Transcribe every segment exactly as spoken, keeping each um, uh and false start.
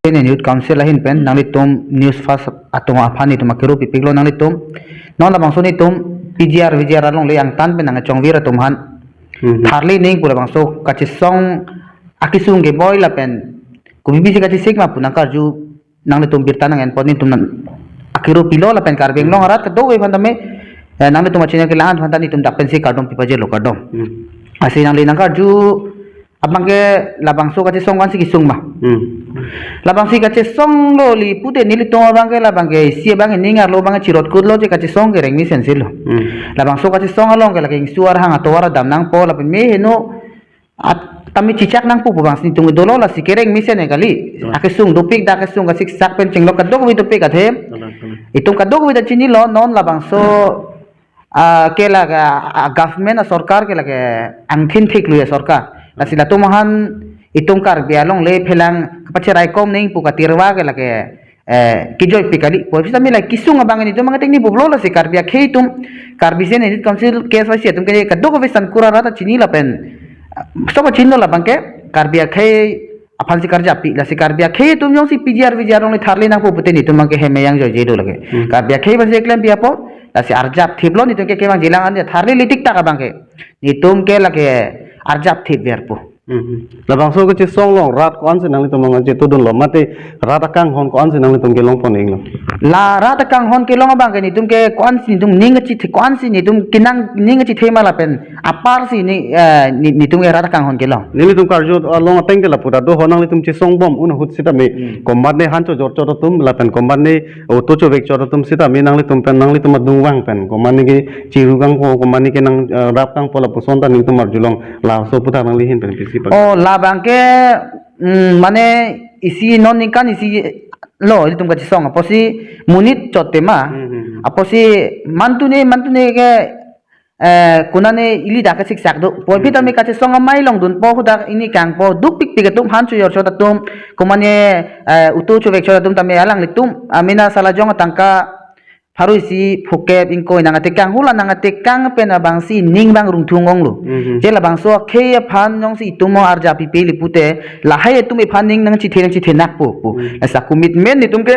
Union Youth Council ahin pen nanglitum News First atum aphan itum akiru pipiklo nanglitum. Non labangso nitum P G R V G R alongle angtan pen nangchongvir atum aphan Hmm. Tharli ning pu labangso kachesong akesung keboi lapen kopi bisi kachesik ma pu nangkarju nanglitum birta nang-enpon nitum nang akiru pilo lapen Karbi Anglong arat kadokave aphan tame, eh, nanglitum achannel kelang-an aphan ta nitum dak pensi kardom pipajirlo kardom. Hmm. Lasi nangli nangkarju abangke labangso kachesong ko-ansi kesung ma. Hmm. Labangsi kachesong lo li pute nelitum abangke labangke isi abangke ning arlo abangke chirot kutlo je kachesong kereng mesen silo. Hmm. Labangso kachesong along ke lake ingsu arhang atovar dam nangpo lapen me heno at tame chichak nangpo pu abangsi nitum dolo lasi kereng mesen e kali. Hmm. Akesung dopik dak kesung kasiksak pen chenglo kadokave dopik athe. Kalang, kalang. Itum kadokave ta chinilo non labangso ah, ke lake, ah, government asorkar ke lake angthin thik lui asorkar. Lasi latum aphan itum Karbi alongle phelang kapacherai kom ning pu katirwa ke lake, eh, kejoipik kali. Pu sitame lake kesung abang nitum abang tingni bublo lasi Karbi akhei atum Karbi State Youth Council K S Y C atum ke kadokave Sankura arat ta chini lapen, ah, sob chinilo labangke Karbi akhei aphansi karjap pi, lasi Karbi akhei atum jongsi P G R V G R alongle tharli nangpo pute nitum abangke hem meyang joije do lake. Hmm. Karbi akhei aphansi klem pi apo, lasi arjap thiplo nitum ke kevang jilang an tharli litik tak abangke. Nitum ke lake arjap thip verpo. Hmm. Labangso kachesong along rat ko-ansi nanglitum abangke chetudunlo mate rat akanghon ko-ansi nanglitum kelongpon inglo. La rat akanghon kelong abangke nitum ke ko-ansi nitum ning kachethe ko-ansi nitum kenang ning kachethe ma lapen aparsi ni, eh, ni, nitum ke rat akanghon kelong. Nelitum karju along ateng ke lapu ta do ho nanglitum chesong bom un ahut sitame Hmm. komatne han chojor chot atum lapen komatne auto chovek chot atum sitame nanglitum pen nanglitum adung vang pen komatne ke chiru kangpo komatne ke nang, eh, rap kangpo lapuson ta nelitum arjulong laso aputhak nangli ahin pen pisi pa. Oh, labangke, mm, mane isi non ningkan isi lo ilitum kachesong apotsi monit chot tema. Hmm, hmm, hmm. Apotsi mantune mantune ke eh, konane ili dak kasiksak do. Pu aphi Hmm. tame kachesong amei longdunpo hadak ingni kangpo dukpikpik atum han chojor chot atum komatne, eh, auto chovek chot atum tame alanglitum amena salajong atangka pharo isi phokep ingkoi nangtekang hula nangtekang pen abangsi ning abang rungthung onglo. Hmm. Je labangso akhei aphan jongsi itum mo arjap pipe li pute lahai atum iphan ning nangchethe nangchethe nakpo pu. Hmm. Asa commitment nitum ke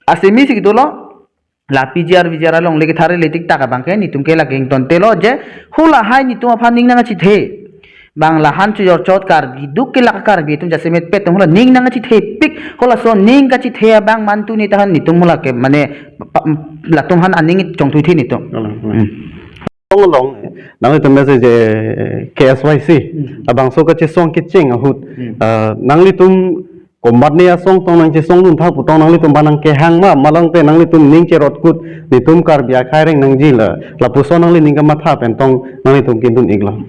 asemi si dolo. La P G R V G R alongle ketharli litik tak abangke nitum ke lake ingtontelo je hula hai nitum aphan ning nangchethe. Bang la han chojor chot Karbi duk ke lake Karbi atum jasemet pet atum hula ning nangchethepik hulaso ning kachethe abang mantune tahan nitum hula ke mane pa, latum aphan aning chongthuithe nitum. Kalang, kalang. Hmm. Along, nanglitum message, eh, K S Y C, Hmm. labangso kachesong kecheng ahut, Hmm. eh, nanglitum komatne asong tong nangchesongdun tha pu tong nanglitum aphan nangkehang ma, malangte nanglitum ning cherot kut, nitum Karbi akhei areng nangji la, lapuson nangli ning kamatha pen tong nanglitum kedun iklo.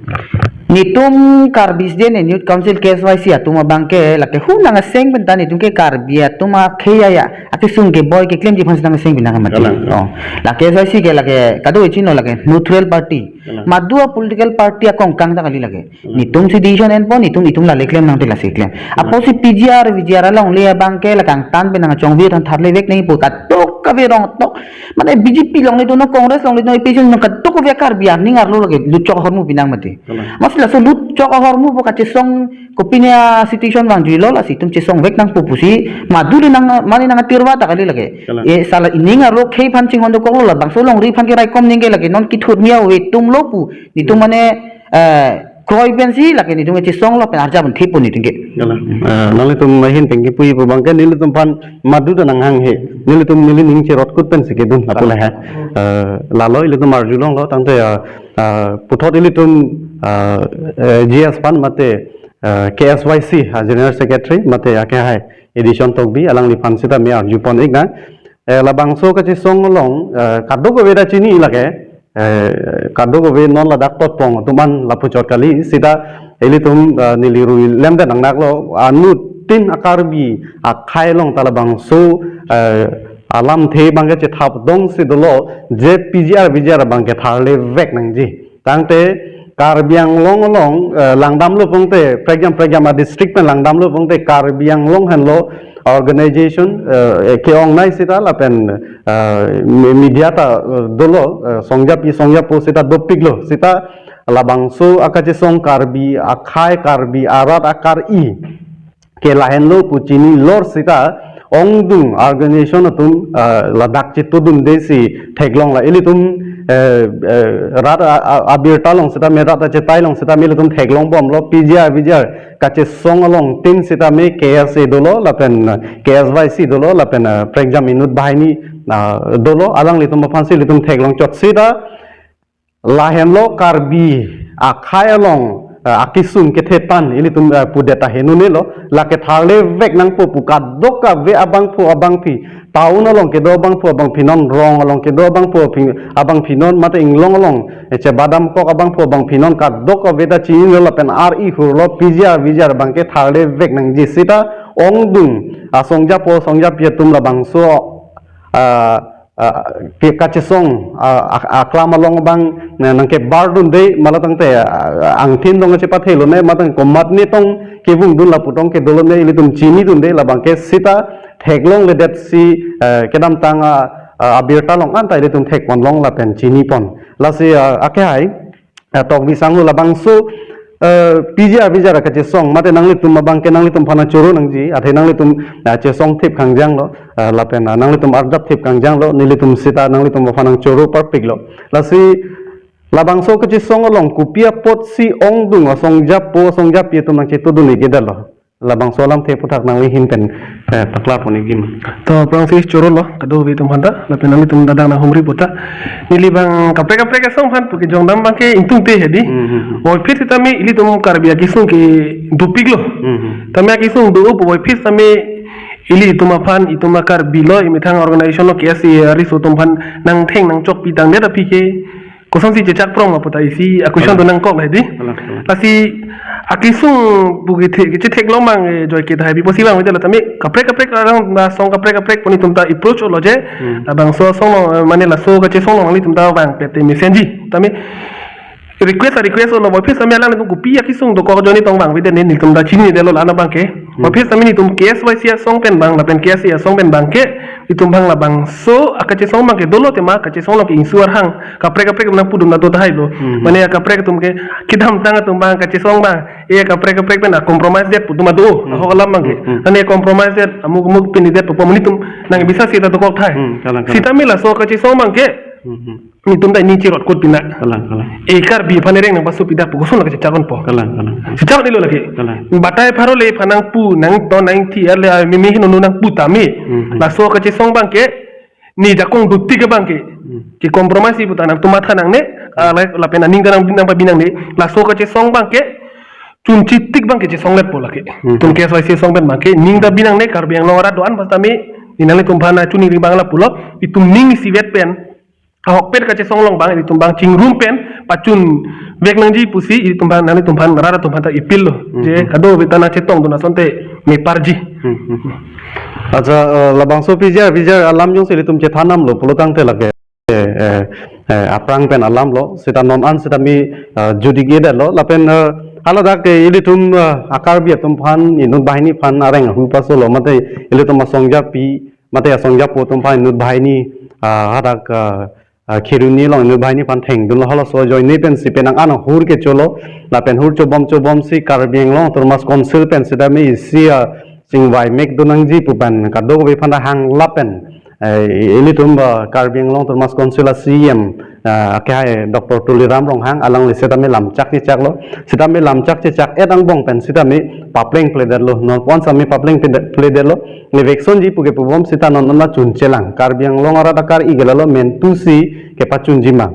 Nitum Karbi Student and Youth Council K S Y C atum abangke lake hu nang aseng pen ta nitum ke Karbi atum akhei ya, akesung keboi keklemji aphansi nang aseng pen nang mati. Kalang. Oh. La K S Y C ke lake kado ichin lo lake neutral party. Kalang. Madua political party akongkang ta kali lake. Nitum si decision enpo, nitum itum lale klem nangte lasi klem. Apotsi P G R, V G R alongle abangke la kangtan pen nangchongvir than tharli vek nangpo kadokave rong tok. Mane B J P alongle do no, Congress alongle do no, A P H L alongle do no kadokave Karbi aning arlo lake lutchok ahormu pinang mati. Kalang. Amatsi laso lutchok ahormu pu kachesong kopine a situation vangjuilo lasi itum chesong vek nangpo pusi madu le nang mane nangtirwa ta kali lake. Kalang. E sala ining arlo khei aphan chinghon dokoklo labangso longri aphan keraikom ning ke lake non kithurmi ave atum lo pu. Nitum Hmm. mane, eh, kroi pensi lake nitum chesonglo pen arjap pen thepo nitum ke. Kalang. Eh, nanglitum ahin pen kipuji pu abangke nelitum aphan madu ta nanghanghe. Nelitum neli ning cherot kut pensi kedun lapu Kalang. le ha. Eh, lalo ilitum arjulonglo tangte, eh, eh, puthot ilitum, eh, eh, G S aphan mate, eh, K S Y C, eh, General Secretary mate akehai Edison Tokbi alangliphan sitame arjupon iknang. Eh, labangso kachesong along, eh, kadokave ta chini lake, eh, kadokave non ladak totpong atum an lapu chot kali, sita ilitum, eh, neli rui lemdet nangnaklo, anuttin a-Karbi akhei along ta labangso, eh, alamthe abangke chethap dongsi dolo, je P G R, V G R abangke tharli vek nangji. Tangte Karbi Anglong along, eh, langdamlo pute, prekjam prekjam a-district pen langdamlo pute, Karbi Anglong henlo organization, eh, ke-ong nai sita lapen, eh, me-, media ta, eh, dolo, eh, songjapi songjapo sita dopiklo, sita labangso akachesong Karbi akhei Karbi arat akari. ke lahenlo pu chinilor sita ongdung organization atum, ah, ladak chetudunde si theklong la ilitum, eh, eh, rat a- a- abirta along sitame rat achetai along sitame ilitum theklongbomlo P G R V G R kachesong along tin sitame K S A dolo lapen, eh, K S Y C dolo lapen, eh, prekjam inut banghini, ah, dolo alanglitum aphansi ilitum theklongchot sita lahenlo Karbi akhei along, eh, akesung kethe pan ilitum, eh, pudet ahenunelo, lake tharlevek nangpo pu kadokave abangphu abangphi, town along kedo abangphu abangphi non, rong along kedo abangphu aphi- abangphi non, mate inglong along, eh, chebadamkok abangphu abangphi non, kadokave ta chinilo lapen ar-i hurlo P G R V G R abangke tharlevek nangji sita ongdung asongjapo asongjapi atum labangso, ah, ah, ke kachesong, ah, ak- aklam along abang, na- nangkebardunde mala tangte, ah, angthin dong chepathelo ne matang komatne tong kevungdun lapu tong kedolo ne ilitum chinidunde labangke sita theklongledet si, eh, kedamtang, ah, ah, abirta along anta ilitum thekponlong lapen chinipon. Lasi, ah, akehai, ah, Tokbi Sangho labangso, eh, P G R V G R kachesong mate nanglitum abangke nanglitum aphan choro nangji, athe nanglitum, ah, chesong thip kangjanglo, ah, lapen, ah, nanglitum arjap thip kangjanglo, nelitum sita nanglitum aphan choro parpiklo. Lasi labangso kachesong along kopi apotsi ongdung asongjapo asongjapi atum nangchetudun-ik-edetlo. Labangso alamthe aphuthak nangli ahin pen, eh, paklarpon-ikji ma? To, aphrangsi chorolo, kadokave atum aphanta, lapen nanglitum dadang nanghumri puta. Neli abang kaprek kaprek asong aphan pu kejongdam abangke ingtungte hedi. Hmm, hmm, hmm. Voiphit sitame ilitum Karbi akesung ke dopiklo. Hmm, hmm. Tame akesung do-o pu voiphit sitame ilitum aphan, itum a-Karbi lo, imethang organization lo, K S A ariso atum aphan nangtheng nangchokpi tangdet aphi ke kosonsi chechak prong aputa isi a-question Kalang. do nangkok hedi. Kalang, kalang. Lasi akesung pu kethe- kechetheklong abang, eh, joike tahai bipo si abang, ita la tame kaprek kaprek arang asong kaprek kaprek pu nelitum ta approach-olo je. Hmm. Labangso asong along, eh, mane laso kachesong along nelitum ta vangpet te mesenji. Tame request a-request-olo, voiphit sitame alanglitum kopi akesung dokok ajoine tong vangvedet ne nelitum ta chinidetlo la-an abangke. Hmm. Voiphit sitame nelitum K S Y C asong pen abang lapen K S A asong pen abangke itum abang labangso akachesong abangke dolo tema kachesong along ke ingsu arhang kaprek kaprek nangpudun ado tahailo. Hmm. Mane kaprek atum ke kedamtang atum abang kachesong abang, eh, kaprek kaprek pen a-compromise det pu atum ado. Hmm. Ahok alam abangke. Hmm, hmm. Mane compromise det, amuk amuk pini det pu amonit atum nang bisa sita dokok tahai. Hmm, kalang, kalang. Sitame laso kachesong abangke Hmm, hmm. nelitum ta ini chirot kut pina. Kalang, kalang. Eh, Karbi aphan ereng nangpasopidak pu koson lake chechak-onpo. Kalang, kalang. Chechak-onlo lake. Kalang. Batai pharo le aphan nangpu, nangton, nangthi, ale, ah, mimi hinu nangpu tame. Hmm, hmm. Laso kachesong abangke, ne jakong dotik abangke. Hmm. Ke-compromise-i puta nangtum matha nangne, ah, la- lapen aning ta nang- nangpabi nangne. Laso kachesong abangke, chunchetik abangke chesongletpo lake. Hmm. Itum K S Y C asong pen abangke, ning ta bi nangne Karbi Anglong arat do-an bas tame, ne nanglitum aphan chuningri abang lapulo, itum ning isivet pen, ahokpet kachesong along abang, itum abang chingrum pen, pachunvek nangji pusi, itum aphan, nanglitum aphan, rat atum aphanta appeal-lo. Je, Mhm. kadokave ta nangchetongdun asonte meparji. Mhm. Acha, eh, labangso P G R, P G R alam jongsi ilitum chethan damlo, pulo tangte lake, eh, eh, eh, aphrang pen alamlo, sita non an sitame, eh, jut-ik-edetlo, lapen, eh, haladak ke ilitum, eh, a-Karbi atum aphan, inut banghini aphan areng ahu pasolo, mate ilitum asongjapi, mate asongjapo atum aphan inut banghini, ah, hadak, ah, ah, Kheroni along inut banghini aphan thengdunlo halaso ajoine pensi penang an ahur kecholo lapen hur chobom chobomsi Karbi Anglong Autonomous Council pen sitame isi, ah, chingvai mekdun nangji pu pen kadokave aphan hang lapen, eh, ilitum, ah, Karbi Anglong Autonomous Council a-C E M, ah, akehai Doctor Tuliram Ronghang alangli sitame lamchak chechaklo, sitame lamchak chechak-et angbong pen sitame paplengpledetlo, non pon sitame paplengpledetlo, ne vekson ji pu kepubom sita non non la chunchelang. Karbi Anglong arat akar-i ke lalo mentusi kepachunji ma.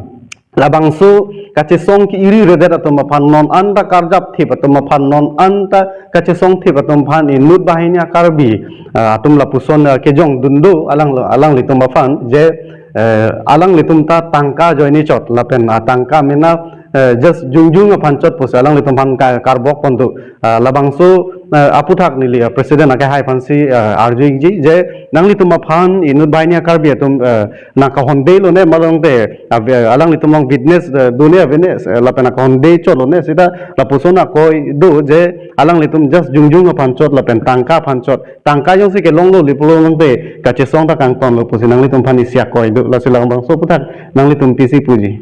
Labangso kachesong ke-iri redet atum aphan non anta karjap thip atum aphan non anta kachesong thip atum aphan inut banghini a-Karbi, ah, atum lapuson, ah, kejongdun do alang alanglitum aphan je, eh, alanglitum ta tangka ajoine chot lapen, ah, tangka mena, eh, just jongjung aphan chot pusi alanglitum aphan ka- karbok pon do. Ah, labangso, eh, aphuthak neli, eh, President akehai aphansi, eh, arju-ikji, je nanglitum aphan inut banghini a-Karbi atum, eh, nangkahondelo ne malongte, ah, ve- alanglitum along witness, eh, done avenes, eh, lapen nangkahonde chotlo ne sita lapuson akoi do je alanglitum just jongjung aphan chot lapen tangka aphan chot. Tangka jongsi kelonglo le pulo longte kachesong ta kangtonlo pusi nanglitum aphan isi akoi do. Lasi labangso aphuthak nanglitum pisi puji.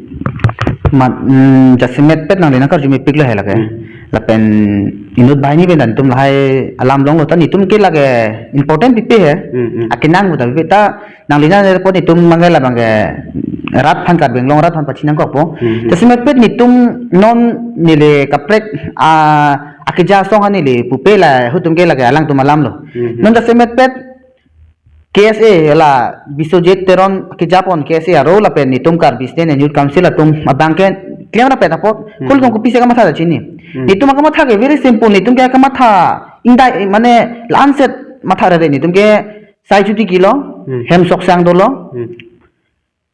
Mat, mm, jasemet pet nangli nangkarju mepiklo hai lake. Hmm. Lapen inut banghini pen ta netum lahai alam longlo, ta netum ke lake important pipe he. Hmm, hmm. Akenang puta pipe ta, nangli nangpon netum abangke labangke rat aphan, Karbi Anglong rat aphan pachinangkokpo. Hmm, hmm. Jasemet pet netum non neli kaprek a, akeja asong aphan neli pupe, lahai atum ke lake alangtum alamlo. Hmm, hmm. Non jasemet pet K S A la Biswajit Teron kejapon K S A arlo lapen netum Karbi Students' Youth Council atum abangke klem rapet apot, hmm, kol kong kopisi kamatha ta chini. Hmm. Netum akamatha ke very simple, netum ke akamatha ingdai, mane la-anset matha rare, netum ke sai chuti kilo, hmm, hem sok sang dolo. Hmm.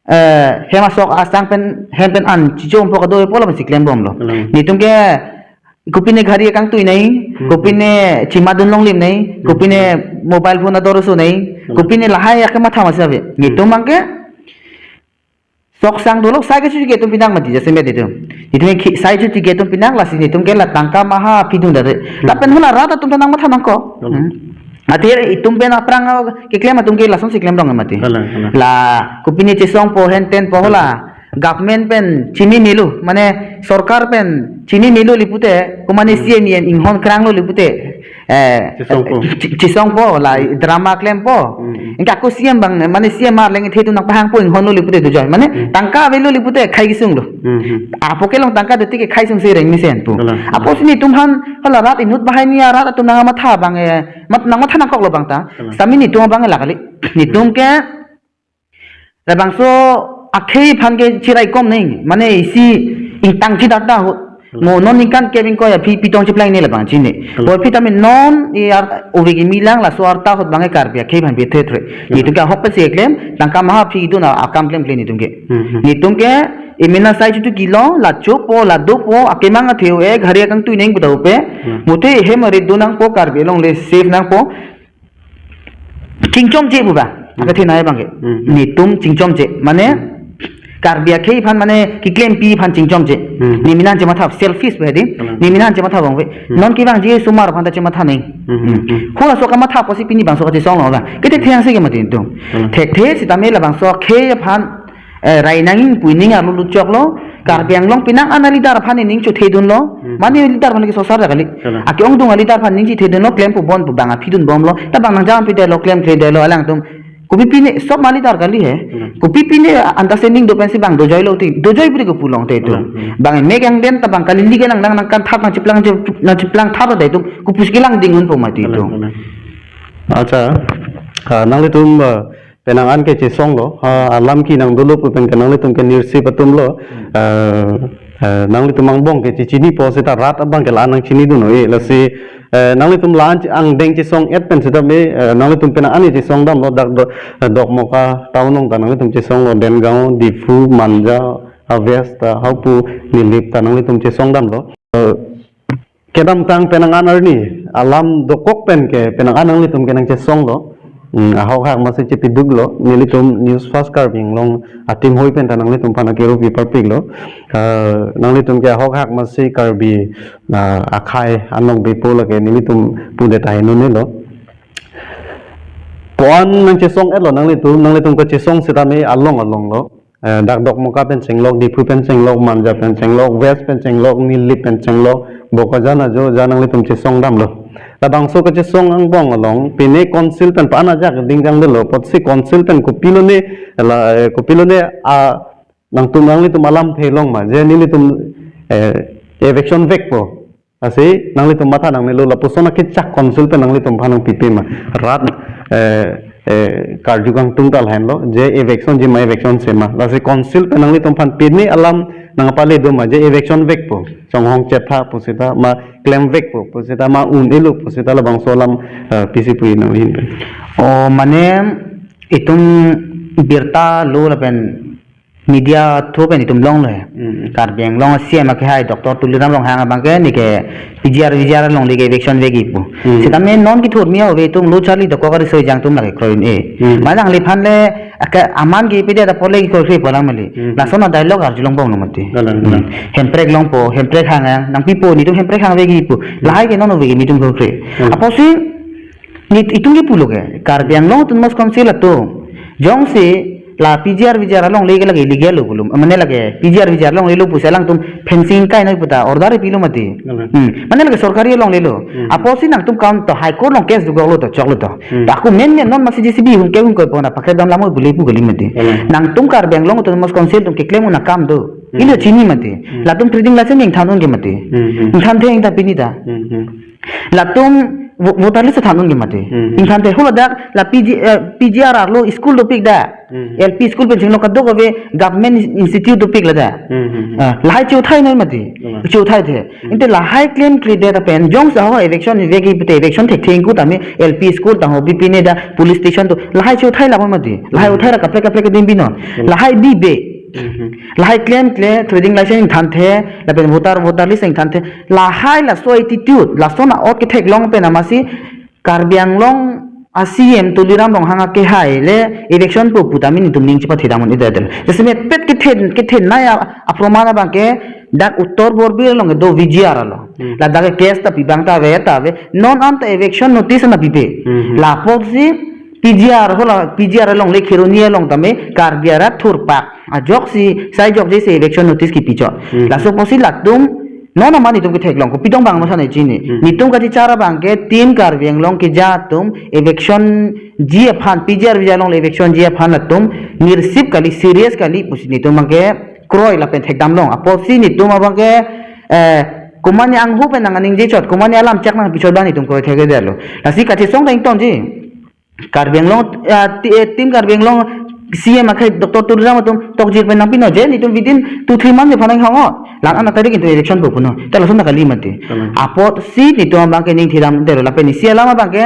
Eh, hem asok asang pen, hem pen an chichompo, kado-ipo lapensi klembomlo. Hmm. Netum ke kopine gari akangtui nai, hmm, kopine chimadun longlim nai, hmm, kopine mobile phone ador oso nai, hmm, kopine lahai akamatha masi ave. Hmm. Netum abangke sok sang dolo, sai kechuti ke atum pinang mati, jasemet netum. Netum ke sai chuti ke atum pinang, lasi netum ke la tangka maha aphi dun dare. Hmm. Lapen hala rat atum ta nangmatha nangkok. Hmm. Hmm. Athe itum pen aphrang keklem atum ke lasonsi klemdong mati. Kalang, kalang. La kopine chesongpo, henten po, hala government pen chini melo, mane sorkar pen chini melo li pute, komane, hmm, C M E M inghon kranglo li pute, eh, chesongpo. Chi-, chesongpo, la, hmm, drama klempo. Hmm, hmm. Anke ako C M abang, mane C M arleng the tu nangpahangpo inghonlo li pute dojoi. Mane, hmm, tangka avelo li pute khai kesunglo. Hmm, hmm. Apo kelong tangka dotik ke khai sungse reng mesenpo. Kalang. Apotsi netum aphan, hala rat inut banghini arat atum nangmatha abang, eh, mat-, nangmatha nangkoklo abang ta. Kalang. Sitame netum abang la kali. Netum ke labangso akhei aphan ke chiraikom nai, mane isi ingtang chidar ta ahut. Hmm. Mo non ningkan kep ingkoi aphi pitong chiplang ne labang chini. Hmm. Bo aphi tame non i ar ove kimi lang, laso arta ahut abangke Karbi akhei aphan pithe thre. Hmm. Netum ke ahok pensi keklem, tangka maha aphi dun a-, akam klemkle netum ke. Hmm, hmm. Netum ke emena sai chuti kilo, la chopo, la dopo, akemang athe-o, eh, gari akangtui neng puta upe. Hmm. Muthe hem arit do nangpo, Karbi along le safe nangpo. Chingchomche pu ba. Hmm. Akethe nai abangke. Hmm. Netum chingchomche. Mane, hmm, Karbi akhei aphan mane keklempi aphan chingchomche. Hmm. Nemen aphan chematha, selfish pu hedi. Hmm. Nemen aphan chematha abang ave. Hmm. Non kevangji osomar aphan ta chematha nai. Hmm. Hmm. Hmm. Hala sok kamatha apotsi pini bangso kachesong lo abang. Kete, hmm, thengsi ke mati netum. Hmm. Thekthe sitame labangso akhei aphan, eh, rai nangji pu ining arlo lutchoklo. Karbi Anglong penang an aleader aphan ining chothe dunlo. Hmm. Mane leader aphan ke sosar kali. Kalang. Ake-ongdung aleader aphan ining chothe dunlo, klempo bon pu abang aphi dunbomlo. Ta abang nangjampidetlo, klemkledetlo alangtum. Kopi pine, sob ma leader kali he. Hmm. Kopi pine understanding do pensi abang dojoilo te. Dojoi pu te kopi long te itum. Hmm, hmm. Abang mek angden ta abang kali, lili ke nang, nang, nangkanthap, nangchiplang, nangchiplang thap ta itum. Kopusi kelang ding unpo mati itum. Kalang, kalang. Accha. Ah, nanglitum, ah, penang an ke chesonglo, ah, alam kenang dolo pu pen ke nanglitum ke nirsip atumlo, hmm, ah, ah, nanglitum angbong ke chechinipo seta rat abangke la-an nangchini dun-o, eh, lasi, eh, nanglitum la-an che-, angdeng chesong-et pen seta me, eh, nanglitum penang an chesong damlo dak do-, eh, Dokmoka town along ta nanglitum chesonglo, Dengaon, Diphu, Manja, ah, West, ah, haupu Nilip ta nanglitum chesong damlo. Eh, kedamtang penang an arni alam dokok pen ke penang an nanglitum ke nangchesonglo. Hmm, ahok hak masi chepiduklo, nelitum News Fast Karbi Anglong atim hoi pen ta nanglitum aphan akero pi parpiklo. Ah, nanglitum ke ahok hak masi Karbi, ah, akhei anong bepo lake nelitum pudet tahai nunelo. Puan nangchesong-etlo nanglitum, nanglitum kachesong sitame along alonglo. Eh, dak Dokmoka pen chenglok, Diphu pen chenglok, Manja pen chenglok, West pen chenglok, Nilip pen chenglok, Bokajan ajo ja nanglitum chesong damlo. Labangso kachesong angbong along, pine council pen pa-an ajak ding jang dolo, apotsi council pen kopilone, la, eh, kopilone, ah, nangtum nanglitum alamthe long ma, je nelitum, eh, eviction vekpo. Lasi nanglitum matha nangnelo, lapuson akechak council pen nanglitum aphan nangpipe ma. Rat, eh, eh, karju kangtung ta lahenlo, je eviction, je ma eviction se ma. Lasi council pen nanglitum aphan pine alam nangpale do ma, je eviction vekpo, chonghong chetha pu seta ma, klem vekpo pu seta ma, un-elo pu seta, labangso alam, eh, pisi pu nangli ahin pen. O, mane itum birta lo lapen media through pen itum longlo he. Hmm. Karbi Anglong C M akehai Doctor Tuliram Ronghang abangke neke P G R V G R along neke eviction vekji pu. Hmm. Sitame non kethur mi ave itum lo charli dokok ari soi jang atum lake kroin e. Hmm. Malang liphan le ake aman ke pide da pole kroikre polang meli. Hmm. Lason a dialogue arjulong bom lo mati. Kalang, kalang. Hmm. Hemprek longpo, hemprek hang ang, nangpipo, netum hemprek hang vekji pu. Hmm. Lahai ke non vekji netum kroikre. Hmm. Apotsi nit itum ke pulo ke, Karbi Anglong Autonomous Council atum jongsi La P G R V G R alongle ke lake illegal lo pulo. Mane lake P G R V G R alongle lo pusi alangtum fencing kai noi puta order pilo mati. Kalang. Hmm. Mane lake sorkari alongle lo. Hmm. Apotsi nangtum kam to High Court along case dukok lo to choklo to. Hmm. To ako men men non masi J C B hung ke hung koi pona pakre dam lamo bule pu kali mati. Kalang. Nangtum Karbi Anglong Autonomous Council atum keklem un akam do. Hmm. Ili chini mati. Hmm. Latum trading license ingthan un ke mati. Hmm, hmm. Ingthanthe ingta pini ta. Hmm, hmm. Latum vo-, voter list than un ke mati. Hmm. Ingthanthe hula dak la P G, eh, P G R arlo school dopik da. Hmm. L P school pen chinglo kadokave government institute dopik la da. Hmm, hmm, hmm. Ah, lahai cheuthai noi mati. Hmm. Cheuthai the. Hmm. Inte lahai claim kri de ta pen jongsi ho eviction veki pute eviction thektheng ku tame L P school tang ho bipine da police station to lahai cheuthai la mati. Lahai Hmm. uthai ra kaprek kaprek ke dim binon. Hmm. Lahai bibe. Mhm. Lahai claim kle trading license ingthanthe, lapen voter, voter list ingthanthe. Lahai laso attitude, lason a'ot ketheklong pen amasi Karbi Anglong a C M Tuliram Ronghang akehai le eviction po pu tame netum ning chepathedam un-e det. Jasemet pet kethen, kethenei a, aproman abang ke dak Uttar Borbil along do V G R alo. Hmm. Ladak ke case ta pi abang ta ave, ta ave. Non anta eviction notice na pipe. Hmm. Lapotsi P G R hola, P G R alongle Kheroni along tame Karbi arat thurpak ajoksi sai jokje si eviction notice kipi chot. Hmm. Laso apotsi latum non amat netum ketheklong kopi tong abang masa ne chini. Hmm. Netum kachichar abang ke Team Karbi Anglong keja atum eviction ji aphan, P G R V G R alongle eviction ji aphan latum nirsip kali, serious kali pusi netum abang ke kroi lapen thekdam long. Apotsi netum abang ke, eh, komane anghu pen nang aningje chot, komane alam chak nangpi chot abang netum kroi thekdam detlo. Lasi kachesong ta ingtonji. Karbi Anglong, ah, ti-, eh, Team Karbi Anglong C M akhai Doctor Tuliram atum tokjir pen nangpino je netum within two three months aphan nang hong o. Lang an tarik into election po puno. Ta lason ta kali mati. Kalang. Apotsi netum abang ke ning thedam detlo lapen isi alam abang ke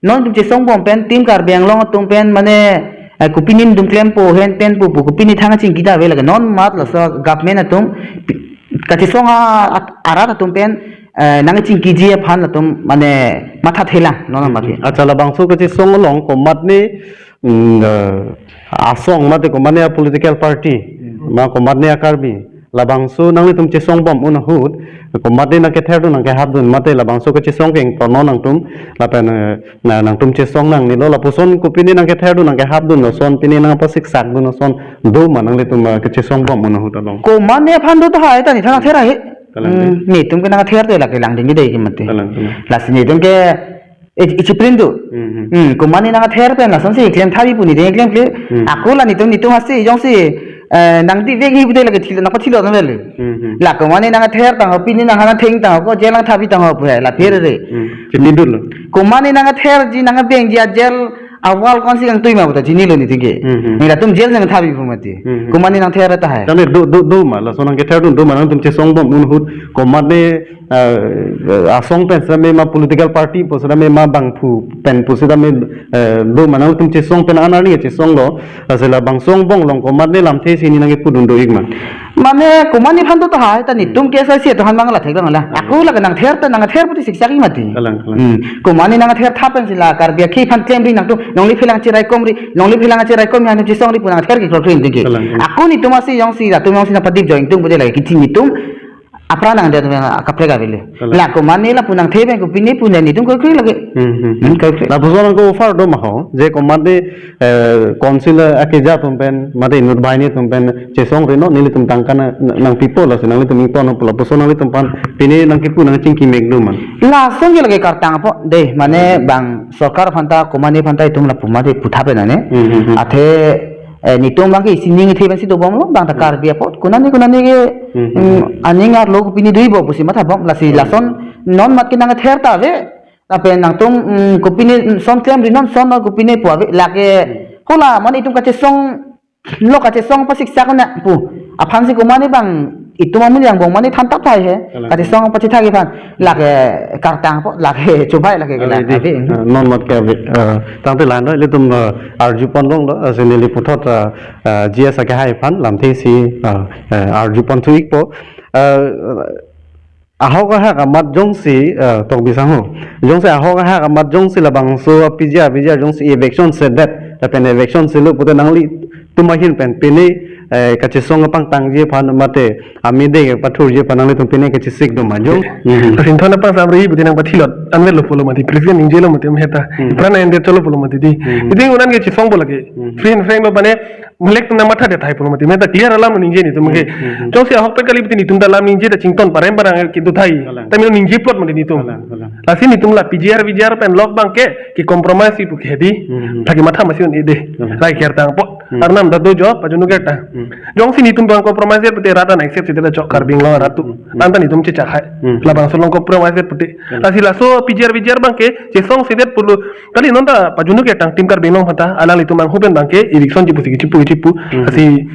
non netum chesong bom pen Team Karbi Anglong atum pen mane, eh, kopine netum klempo hen pen po po kopine thang chingki ta ave lake non mat laso government atum pi-, kachesong a-, at-, arat atum pen, eh, nangchingkiji aphan latum mane mathathelang non mati. Acha labangso kachesong along komatne, mm, eh, asong mate komatne a political party, Hmm. ma komatne a Karbi. Labangso nanglitum chesong bom un ahut, komatne nangketherdun nangkehapdun mate labangso kachesong ke ingtonnon nangtum, lapen, eh, na, nangtum chesong nangnelo, lapuson kopine nangketherdun nangkehapdun, lason pine nangpasiksakdun, lason do ma nanglitum, eh, kachesong bom un ahut along. Komane aphan do tahai ta netum nangther ahe. Kalang Hmm, dei. Netum ke nangther te lake langding dei ke mati. Kalang, kalang. Lasi netum ke e, ichiprin do. Hmm, hmm. Hmm, komane nangther pen lasonsi claim thabi pu netum claim kle. Hmm. Ako la netum netum asi jongsi, eh, nangdi vek hi pute lake thilo nangpathilo nang vele. Hmm, hmm. La komane nangther tang ho pini nang hana theng tang ho ko jail nangthabi tang ho pu he la pherere. Hmm. Chini dolo. Komane nangtherji nangvengji a jail a wall konsi kangtui ma puta chinilo netum ke. Hmm, hmm. Nelatum jail nangthabi pu mati. Hmm, hmm. Komane nangther tahai. Tame do, do, do ma lason nangketherdun do ma nangtum chesong bom un ahut komane, eh, asong pen same ma political party po same ma bangphu pen po same, eh, do ma nangtum chesong pen an arni chesonglo, lasi labangso angbong along komatne lamthe si ne nangkepudun do-ik ma. Mane komane aphan do tahai ta netum ke sa si to han bang la thek bang la. Ako lake nangther ta nangther pute siksak-ik mati. Kalang, kalang. Hmm. Komane nangther tha pensi la Karbi akhei aphan klemri nangtum nongle phelang cheraikomri, nongle phelang cheraikom ya nangtum chesongri pu nangther ke krokre netum ke. Kalang, kalang. Ako netum asi jongsi latum jongsi nangpadip join tum pute lake kithi netum apran nang dia tum yang kaprek avele. Kalang. La komane lapu nangthe pen kopine pu netum krokre lake. Hmm, hmm. Hmm, krokre. Lapuson ako offer do ma ho, je komatne, eh, council akeja atum pen, mate inut banghini atum pen, chesongri non, nelitum tangka na, na, nangpipo lasi, nanglitum ington pulo, lapuson nanglitum aphan, pine nangkipu nangchingki mek do ma. Lason ke lake kartang po, dei, mane Hmm. bang sorkar aphan ta, komane aphan ta itum lapu mate putha pen ane. Hmm, hmm, hmm. Athe, eh, netum abang ke isi ning ithe pensi dobomlo, bang ta Hmm. Karbi apot, konane konane ke, Hmm, hmm, hmm. Hmm, aning arlo kopine doibo pusi mathabom, lasi Hmm. lason, non mat ke nangther ta ave, lapen nangtum, mm, kopine, mm, son klemri non son ma kopine pu ave lake Hmm. kola mane itum kachesong lo kachesong pasiksak na pu aphansi komane bang itum amonit angbong mane thantap thai he. Kalang. Kachesong pachethak aphan lake kartang po lake chubai lake Ave kena di. ave. Ah, non mat ke ave. Ah, tangte la-an do ilitum, ah, arjupon longlo, ah, si neli puthot, ah, ah, G S akehai aphan lamthe si, ah, ah, arjupon thu-ikpo. Ah, ahok ahak amat jongsi, eh, Tokbi sangho. Jongsi ahok ahak amat jongsi labangso P G R, V G R jongsi eviction sedet, lapen eviction selo pute nangli atum ahin pen pine, eh, kachesong pangtangji aphan mate amide pathurji aphan nanglitum pine kachesik do ma jong. Mhm. Pasinthon apangsamri budi nangpathilot anvet lo pulo mati, president ningjelo mati, mehta. Mhm. Pran ende cholo pulo mati di. Mhm. Itum unan ke chesong bo lake. Mhm. Free and frank lo mane, melek atum nangmatha det tahai pulo mati. Mehta clear alam ningje netum ke. Mhm. Jongsi ahokpet kali budi netum ta alam ningje ta chington parem parang ke do tahai. Kalang. Tame ningje plot mati netum. Kalang, kalang. Lasi netum la P G R, V G R pen lok abang ke, ke compromise pu ke di. Mhm. Thaki matha masi un ide. Kalang. Rai ker tangpo. Hmm. Arnam ta do jo, pajunu ke ta. Hmm. Jongsi netum bang compromise pute rat an accept site chok Karbi Anglong rat atum. Hmm. Anta netum chechak hai. Hmm. Labangso along compromise pute. Hmm. Lasi laso P G R V G R abang ke, chesong sedet pulo. Kali non ta pajunu ke tang tim Karbi Anglong aphan ta, alanglitum anghu pen abang ke, eviction chipu si chipu chipu. Hmm. Lasi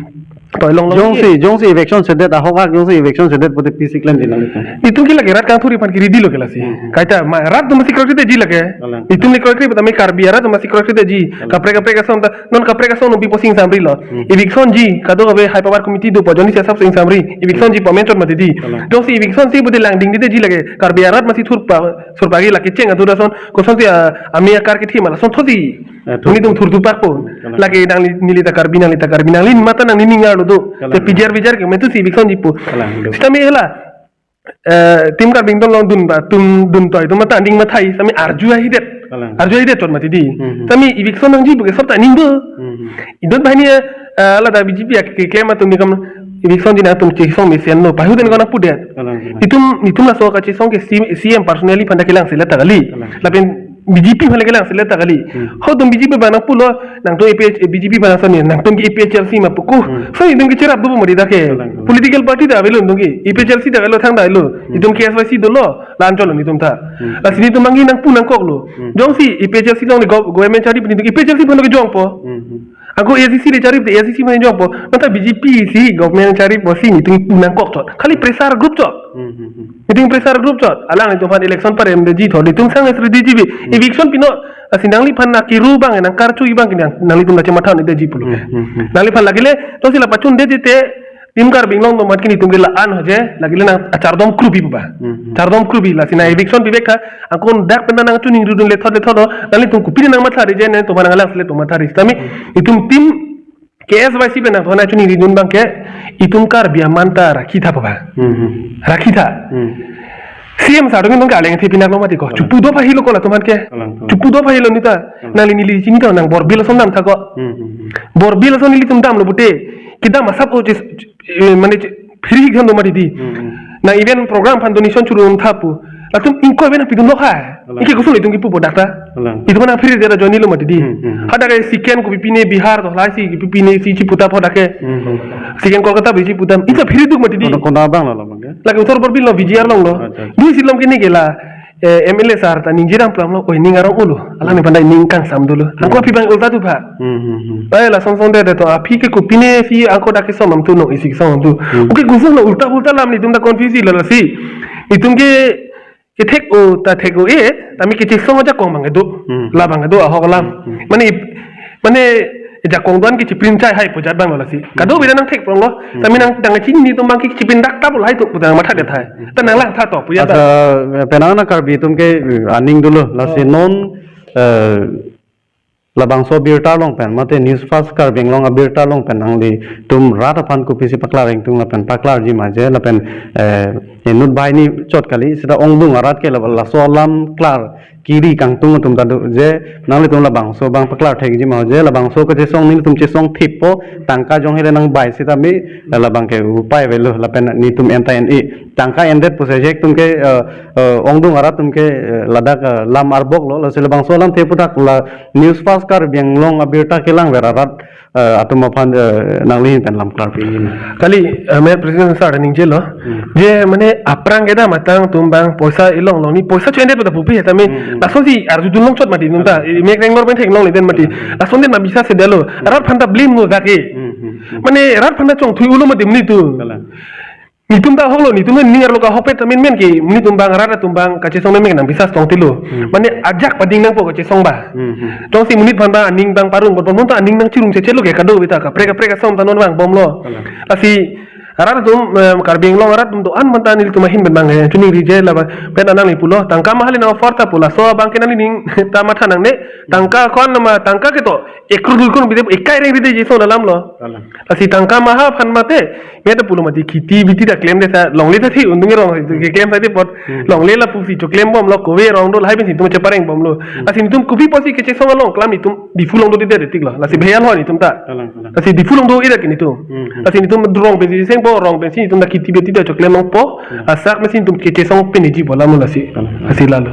toilong long. Jongsi, jongsi eviction sedet ahok hak, jongsi eviction sedet pute pisi klem di nanglitum. Netum ke lake rat kangthuri aphan ke ready lo ke lasi. Hmm. Kaita ma rat atum si kroi kroi ji lake. Kalang. Netum le kroi kroi, tame Karbi arat atum si kroi kroi ji. Kalang. Kaprek kaprek ason ta, non kaprek ason nungpi posing samri lo. Hmm. Eviction ji, kadokave high power committee do pajoni si asap sing samri. Eviction ji pamen chot mati di. Kalang. Jongsi eviction si budi langding di ji lake. Karbi arat masi thurpa, thurpa ke lake cheng atur ason. Kosonsi, ah, ami akar ke thima lason thotsi. Eh, thur. Netum thurthu pakpo. Kalang. Lake nangli, neli ta Karbi, nangli ta Karbi, nangli mata nangli ningar lo do. Kalang. Te P G R V G R ke metu si eviction jipo. Kalang, do. Sitame hela, eh, tim Karbi Anglong dun ba, tum dun toi, tum mata anding mathai, sitame arju ahidet. Kalang. Arju ahidet chot mati di. Hmm, hmm. Sitame eviction nangji pu ke sop ta aning do. Hmm, hmm. Idot banghini, eh, ladak B J P akeklem atum ni kam eviction di nangtum chesong mesen lo. Pahuden ko nangpudet. Kalang, kalang. Itum, itum laso kachesong ke C-, C M personally aphan ta kelang selet ta kali. Kalang. Lapen B J P aphan le kelang selet ta kali. Hmm. Ho tum B J P abang nangpulo, nangtum A P H, B J P abang nangsan ni, nangtum ke A P H L C ma puku. Hmm. So itum ke cherap do mari ta ke. Kalang, kalang. Political party ta avelo itum ke. A P H L C ta avelo thang ta avelo. Hmm. Itum K S Y C dolo, la-an cholo netum ta. Hmm. Lasi netum abang ke nangpu nangkok lo. Hmm. Jongsi A P H L C along ni gov-, government chari pini itum ke A P H L C aphan ke jongpo. Hmm, hmm. Ako A I C C le chari te A I C C aphan jongpo. Mata B J P si government chari pusi netum pu nangkok chot. Khali pressure group chot. Hmm, hmm, hmm. Netum pressure group chot. Alanglitum aphan election parem de ji thot. Netum sang S R D G B. Hmm. Eviction pino. Lasi nangliphan nangkiru abang, nangkarchu abang ke nang, nanglitum nangchematha un-e de ji pulo. Hmm, hmm, hmm. Nangliphan lake le, to si la pachun de ji te, tim Karbi Anglong atum amat ke netum ke la-an ho je, lake le nang achardom krubi ba. Hmm, hmm. Chardom krubi lasi nang eviction pi bek tha, angkon dak pen ta nangchoningri dun le thot le thot lo, nanglitum kopi nangmatha ri je, nanglitum aphan nanglang selet atum matha ri. Sitame, Hmm. itum tim K S Y C pen nangthon nangchoningri dun abang ke, itum Karbi aman ta rakhi tha pu ba. Hmm, hmm. Rakhi tha. Hmm. C M sir atum ke aleng the pinak lo mati ko. Kalang. Chupu do pahilo ko latum aphan ke. Kalang, kalang. Chupu do pahilo neta. Kalang. Nangli neli chini ta nang Borbil ason dam tha ko. Hmm, hmm, hmm. Borbil ason nelitum damlo pute. Kedam asap o chis, eh, mane chi-, phiri khan do mati di. Hmm, hmm. Nang event program aphan donation churu tha pu. Latum ingkoi pen pidun lo hai. Kalang. Ingke koson itum kipu bodak ta. Kalang. Itum nang phiri dera joni lo mati di. Hmm, hmm, hmm. Hadak ke second kopi pine Bihar to, lahai si kopi pine si chipu ta phodak ke. Hmm, hmm. Second Kolkata bi chipu ta. Ita phiri duk mati di. Kona, kona abang lo abang ke? Lake Uttar Borbil lo, V G R along lo. Acha, acha. Di silom kini ke la, eh, M L A sir ta ningje dam pram lo, oi ning arong ulo. Alangliphan ta ning kangsam dolo. Hmm. Angko aphi abang ulta tu pha. Hmm, hmm, hmm. Ai la song song de de to, aphi ke kopi ne si angko dak kesom am tu no, isi kesom am tu. Hmm. Oke, gusung lo ulta ulta alam netum ta confuse lo lasi. Itum ke kethek o, ta thek o e, tame kechesong ajakong abang kedo. Hmm. La abang kedo ahok alam. Hmm, hmm. Mane, mane, jakong do-an kechiprin chai hai pu jat abang lo lasi. Hmm. Kadokave ta nangthek prong lo. Hmm. Tame nang, nang chini netum abang ke chiprin dak ta pu lahai to pu ta nangmatha det hai. Hmm. Ta nanglang tha to pu ya ta. Asa, penang na Karbi atum ke, eh, aning dolo. Lasi Oh. non, eh, labangso abirta along pen, mate News Fast Karbi Anglong abirta along pen nanglitum rat aphan kopisi paklar ingtung lapen paklarji ma je lapen, eh, inut banghini chot kali, seta ongdung arat ke la-, laso alam klar kiri kangtung atum ta do je, nanglitum labangso abang paklar thekji ma je, labangso kachesong nelitum chesong thippo, tangka jong hele nangbai sitame, labang ke upai avelo lapen netum enta en-e. Tangka endet pusi ajek atum ke, eh, eh, ongdung arat atum ke, eh, ladak, eh, lam arbok lo, lasi labangso alam the puthak la News Fast Karbi Anglong abirta kelang ver arat, eh, atum aphan, eh, nanglihin pen lam klarpi. Kali, eh, me president sir ningjelo. Hmm. Je mane aphrang kedam atang atum abang poisa ilong long ni poisa chu endet pu ta pupi tame. Hmm, hmm. Lasonsi arjudun long chot mati nung ta. Hmm. Mek reng lor pen thek long le den mati. Hmm. Lason den ma bisa sedetlo. Hmm. Arat aphan ta blame lo dak ke. Hmm, hmm, hmm. Mane arat aphan ta chongthui ulo mati muni tu. Kalang. Netum ta ahok lo, netum ning arlo ke ahokpet ta menmen ke, netum abang rat atum abang kachesong menmen nang bisa tong tilo. Hmm. Mane ajak pading nangpo kachesong ba. Hmm, hmm. Jongsi monit aphan ba aning abang parong, bon bon ta aning nangchirung chechelo ke kadokave ta kaprek kaprek asom ta non vangbom lo. Kalang. Lasi Arat atum, eh, Karbi Anglong arat atum do-an manta nelitum ahin pen bang, eh, chuningri je laba pen anang ni pulo, tangka mahal nang offer ta pu laso abang ke nanglining ta matha nangne, tangka ko-an nama, tangka kedo, ekrur dui krur bide, ekai reng bide je so dalam lo. Dalam. Lasi tangka maha aphan mate, meta pulo mati kheti biti ta klemde sa, longle ta thi, undung rong, keklem sa di apot, Hmm. longle lapusi choklem bomlo, kove rong do, lahai pensi itum chepareng bomlo. Hmm. Lasi nelitum kopi apotsi kechesong along klam nelitum Diphu along do di de tik lo. Lasi bhei lo nelitum ta. Kalang, kalang. Lasi Diphu along do ira ke nelitum. Hmm, hmm. Lasi nelitum rong pensi sengpo, rong pensi nelitum ta kheti biti ta choklem nangpo. Hmm. Asak pensi nelitum kechesong pen iji bola mo lasi. Kalang, kalang. Lasi lalo.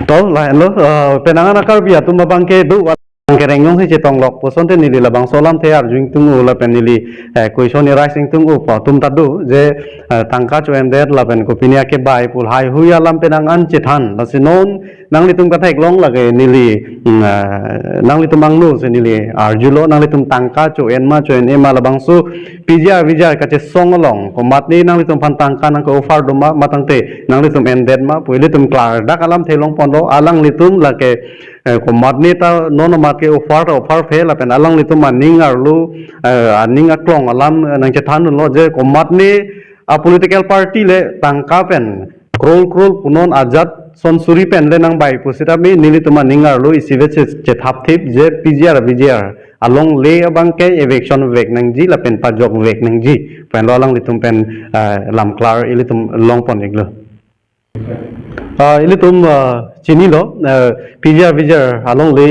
To, lahenlo, eh, penang an a-Karbi atum abang ke do, abang ke rengyong si chetong lok pu asonte neli labangso alamthe arju ingtung-o lapen neli, eh, question arise ingtung-o pu atum ta do, je, eh, tangka cho-endet lapen kopine akebei pu lahai hui alam penang an chethan. Lasi non nanglitum katheklong lake neli, mm, ah, nanglitum angno si neli arjulo, nanglitum tangka cho-en ma cho-en-e ma labangso P G R V G R kachesong along komatne nanglitum aphan tangka nangke-offer do ma, matangte nanglitum endet ma pu ilitum klardak alamthe longponlo, alanglitum lake, eh, komatne ta non amat ke-offer ta offer phe lapen alanglitum aning arlo, eh, aning aklong alam, eh, nangchethandunlo je komatne a-political party le tangka pen krol krol punon ajat son suri pen le nangbai pusitame nelitum aning arlo isivet che-, chethapthip je P G R V G R alongle abang ke eviction vek nangji lapen pajok vek nangji. Penlo alanglitum pen, eh, lamklar ilitum longpon-iklo. Ah, ilitum, ah, chinilo, eh, P G R V G R alongle,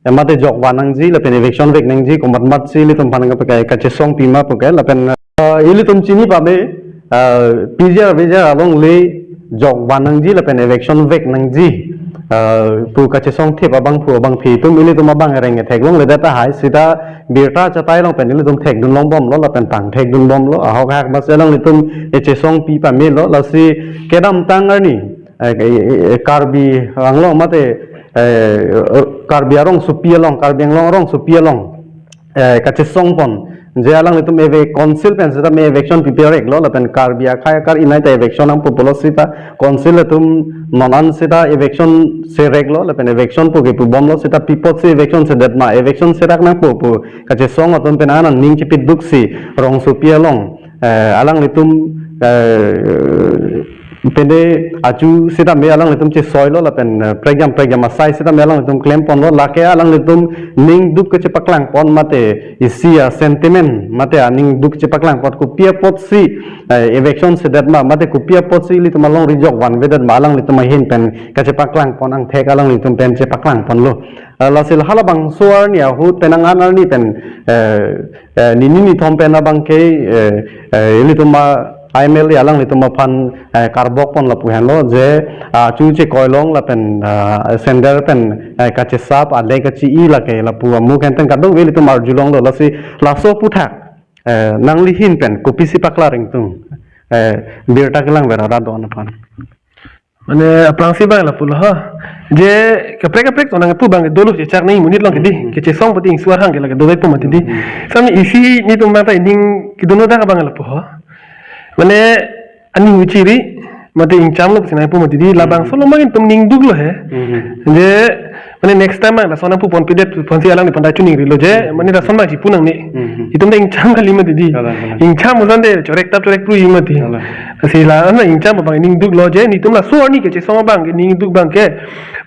eh, mate jok van nangji lapen eviction vek nangji komat mat si ilitum aphan kapakai kachesong pima puke lapen, ah, ilitum chini pame, ah, P G R V G R alongle jok van nangji lapen eviction vek nangji, ah, pu kachesong thip abangphu abangphi atum ilitum abang reng theklongledet tahai sita birta chatai along pen ilitum thekdun longbomlo lapen tang thekdunbomlo, ahok hak mas alanglitum echesong pi pamelo, lasi kedamtang arni, eh, eh, eh, Karbi Anglong mate, eh, Karbi arongsopi along, Karbi Anglong arongsopi along, eh, kachesongpon je alanglitum eve council pen sitame eviction pipe reklo lapen Karbi akhai akar inai ta eviction nangpo pulo sita council atum non an sita eviction sereklo lapen eviction pu kepubomlo sita pi apotsi eviction sedet ma, eviction serak nangpo pu kachesong atum pen aning chipiduk si rongsopi along, eh, alanglitum, eh, pende achu sitame alanglitum chesoilo lapen, eh, prekjam prekjam asai sitame alanglitum klemponlo, lake alanglitum ningduk kechepaklangpon mate isi a-sentiment mate aningduk chepaklangpon kopi apotsi, eh, eviction sedet ma mate kopi apotsi ilitum alongri jok vanvedet ma alanglitum ahin pen kachepaklangpon angthek alanglitum pen chepaklangponlo. Eh, lasi halabangso arni ahut penang an arni pen, eh, eh, nini nithom pen abang ke, eh, eh, ilitum a-M L A alanglitum aphan, eh, karbokpon lapu henlo je, ah, chu chekoilong lapen, ah, sender pen, eh, kachesap ale kachi-i lake lapu amu kenten kadokave ilitum arjulonglo, lasi laso aphuthak, eh, nangli ahin pen kopisi paklar ingtung, eh, birta kelang vera radon aphan. Mane aphrangsi abang lapulo ha. Je kaprek kaprek tonang pu abang dolo chechak nangji monit along ke di. Hmm. Kechesong pati ingsuar hang ke lake dolo pu mati di. Hmm. Sami isi nelitum abang ta ining kedun dak abang lapu ha. Mane aning uchiri mati ingchamlo pusi nangpu mati di. Labangso along abang nelitum ningduklo he. Hmm. Je mane next time abang lason nangpuponpidet pusi alangliphan ta chuningrilo je. Hmm. Mane lason abang chipu nangne. Hmm. Itum ta ingcham kali mati di. Kalang, kalang. Ingcham usan de chorek tap chorek pru mati. Kalang. Lasi la, ana ingcham abang ningduklo je, nelitum laso arni kechesong abang ke, ningduk abang ke,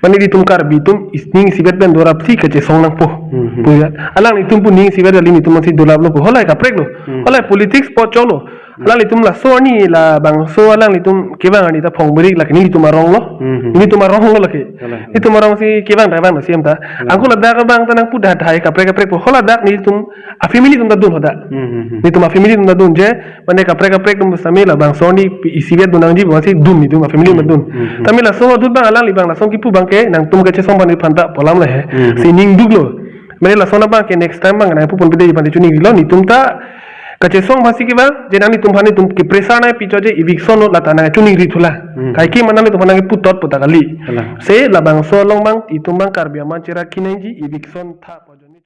mane nelitum Karbi atum is-, ning isivet pen dorapsi kechesong nangpo. Hmm, hmm. Pu ya. Alanglitum pu ning isivet kali nelitum masi dolaplo pu. Halahai kapreklo. Hmm. Halahai politics apot cholo. Hmm. Alanglitum laso arni labangso alanglitum kevang arni ta phong berik lake nelitum aronglo. Hmm, hmm. Nelitum aronglo lake. Kalang. Nelitum arongsi kevang ta vanglo C M ta. Kalang. Angko ladak abang ta nangpu dak hai kaprek kaprek pu. Haladak nelitum a-family atum ta dun hadak. Hmm, hmm, hmm. Nelitum a-family atum ta dun je, mane kaprek kaprek atum sami labangso arni isivet dun nangji abangsi dun nelitum a-family atum ta dun. Hmm, hmm, hmm. Tame laso ahut abang alangli abang lason kipu abang ke nangtum kechesong abang nelitum aphan ta pu alam le he. Hmm, hmm. Si ningduklo. Mane lason abang ke next time abang nangpuponpidet aphan ta chuningrilo nelitum ta kechesong abangsi kevang, je nanglitum aphan nelitum ke pressure nangpi chot je eviction lo lata nangchuningri thula. Hmm. Kaike ma nanglitum aphan nangputot pu ta kali. Kalang. Si labangso along abang itum abang Karbi aman chera kinangji eviction tha pu jo.